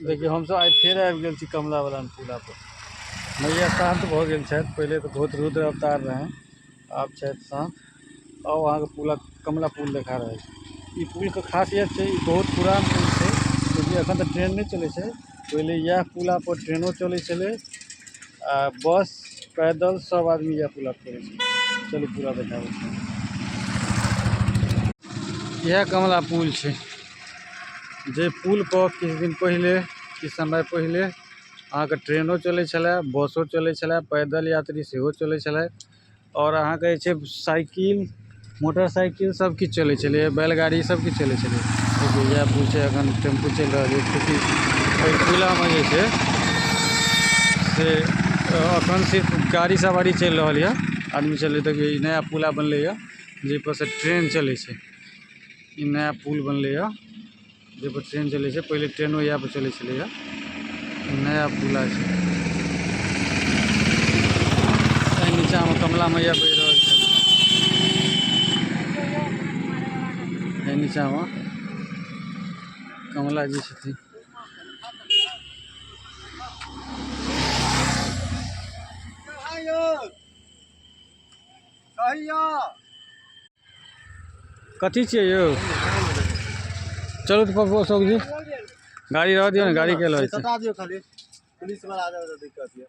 देखियौ, हमसब आइ फेर आबि गेल छी कमला बलान पुला पर। मैया शान्त भऽ गेल छथि, पहिले तऽ बहुत रुद्र अवतार रहनि, आब छथि शान्त। आउ अहाँके पुला कमला पुल देखा रहल छी। ई पुलके खासियत छै, ई बहुत पुरान पुल छै, चूँकि एखन तऽ ट्रेन नहि चलै छै, पहिले इएह पुला पर ट्रेनो चलै छलै आ बस पैदल सब आदमी इएह पुला पर चलै छै। चलू पूरा देखाबै छी। इएह कमला पुल छै, जे पुल पर किछु दिन पहिले, किछु समय पहिले अहाँके ट्रेनो चलै छलै, बसो चलै छलै, पैदल यात्री सेहो चलै छलै, आओर अहाँके जे छै साइकिल, मोटरसाइकिल सब किछु चलै छलै, बैलगाड़ी सब किछु चलै छलै। देखियौ, इएह पुल छै, एखन टेम्पू चलि रहल छै। चूँकि एहि पुलामे जे छै से एखन सिर्फ गाड़ी सवारी चलि रहल यऽ, आदमी चलै। देखियौ, ई नया पुला बनलै यऽ, जाहिपर से ट्रेन चलै छै। ई नया पुल बनलै यऽ, जाहिपर ट्रेन चलै छै। पहिले ट्रेनो इएह पर चलै छलै यऽ। नया पुला छै। एहि नीचाँमे कमला मैया बहि रहल छै। एहि नीचाँमे कमला जी छथिन। कथी छियै यौ? चलू तऽ पप्पू, अशोक जी, गाड़ी रह दियौ ने, गाड़ी के लऽ जेतै। सटा दियौ खाली, पुलिस वाला आ जाए तऽ दिक्कत यऽ।